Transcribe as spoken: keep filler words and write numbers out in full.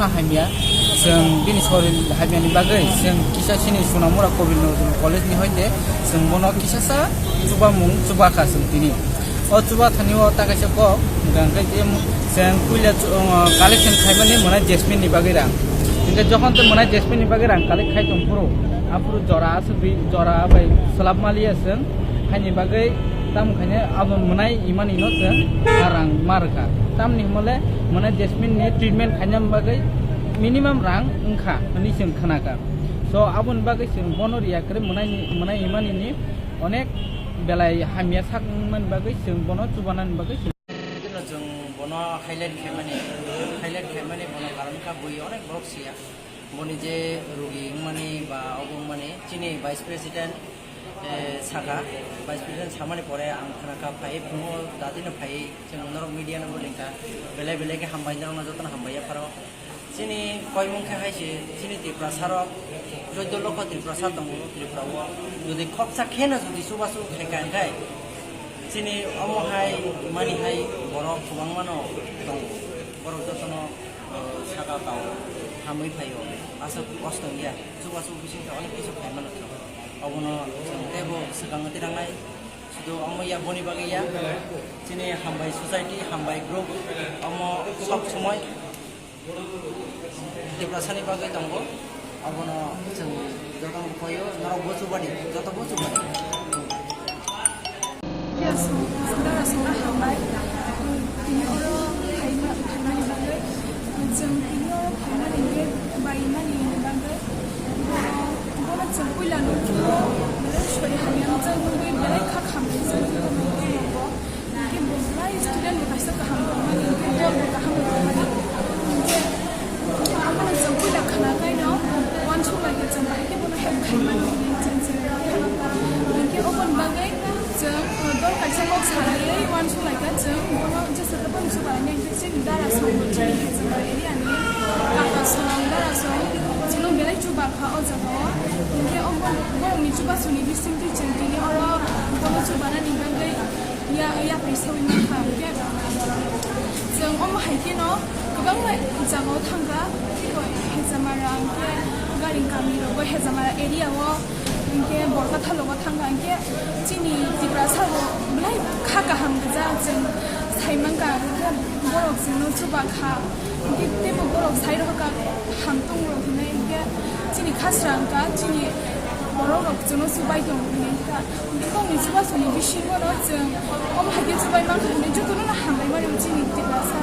Hamya, chwng bini sorir hamyani bagwi chwng kisa chini Sonamura Kobil Nazrul College ni hoite chwng bono kisasa chubamung chubakha chwng tini. O chuba thani o ta kaisa kok, hwnkha hwnkhe je chwng puila chu-, o, collection khaimani mwnai jasmine ni bagwi rang. Hwnkhe jokhon chwng mwnai jasmine ni bagwi rang collect khai tong phuru, aphuru jora aswk bi, jora bai swlap maliya chwng, haini bagwi tamo khaine abo mwnai imani no chwng a rang ma rwkha. Tamni hwnmale mwnai jasmine ni treatment khaina bagwi minimum rang wngkha hwnwi chwng khnakha. So, aboni bagwi chwng bono riya kwrwi mwnai ni, mwnai imani ni onek belai hamya sak wngmani bagwi chwng bono chubanani bagwi chwng. Chwng bono highlight khaimani, highlight khaimani bono karon kha bui onek borok siya. Boni je rugi wngmani ba obo wngmani chini vice president, eh, saka, vice president samani pore ang khna kha phai phungo dadino phai chwng norok media no bo lingkha belai belai khe hambai norokno jotono hambai yapharo. Chini koimung khe hai se chini Tiprasa rok joido lokho Tiprasa tongo Tripura o, jodi khoksa kheno jodi chubachu khai ka hwnkhe chini omo hai mani hai borok kwbangma no tongo, borok jotono, o, saka tao hamwi phaio, aswk kosto wngya, chubachu bisingtwi onek kisu khaimano chwng, obono chwng teibo swkango tirangnai. Sudu omo ya boni bagwi ya, chini hambai society, hambai group, omo kok somoi Tiprasani bagwi tongo, obono chwng jotono koyo, norok bo chubadi, joto bo chubadi. Yes, sir. Dara songna hambai. Tini oro phaima-, phaimani bagwi, chwng tini oro phaimani hwnkhe baimani bagwi, bono, bono chwng puila nukphuru belai sori hamya wngjakgwi belai kha khambai chwng tini oro nukphuru. Hwnkhe bo belai student bo kaisa kaham tongmani, hwnkhe bo bo kaham tongmani. Hwnkhe abono chwng puila khna kaino uansuk lai khe chwng bahai khe bono help khaimani hwnwi chwng se kha. Hwnkhe oboni bagwi chwng, uh, dol kaisa kok salaiwi uansuk lai kha chwng bono jesa tei bono chuba nai hwnkhe chini dara song bo chini Hezamara area ni kaka song dara song chwngno belai chuba kha o jaga o. Hwnkhe o borok, borokni chubachu ni bisingtwi chwng tini oro bono chubanani bagwi ya, yapri saui mankha. Hwnkhe chwng omo hai kheno kwbangma jagao thangkha, tei bo Hezamara hwnkhe Garing kami rogo Hezamara area o, hwnkhe Borkathalogo thangkha, hwnkhe chini Tiprasa bo belai kha kaham rijak chwng sai mankha, hwnkhe borok chwngno chuba kha. Hwnkhe teibo borok sai rwkha, ham tong rok hinwi hwnkhe chini khasra wngkha, chini borok rok chwngno chubai tongo hinwi wngkha. Hwnkhe bongni chubasongni bisingo no chwng omo hai khe chubai mankha hinwi jotono no hambai mani chini Tiprasa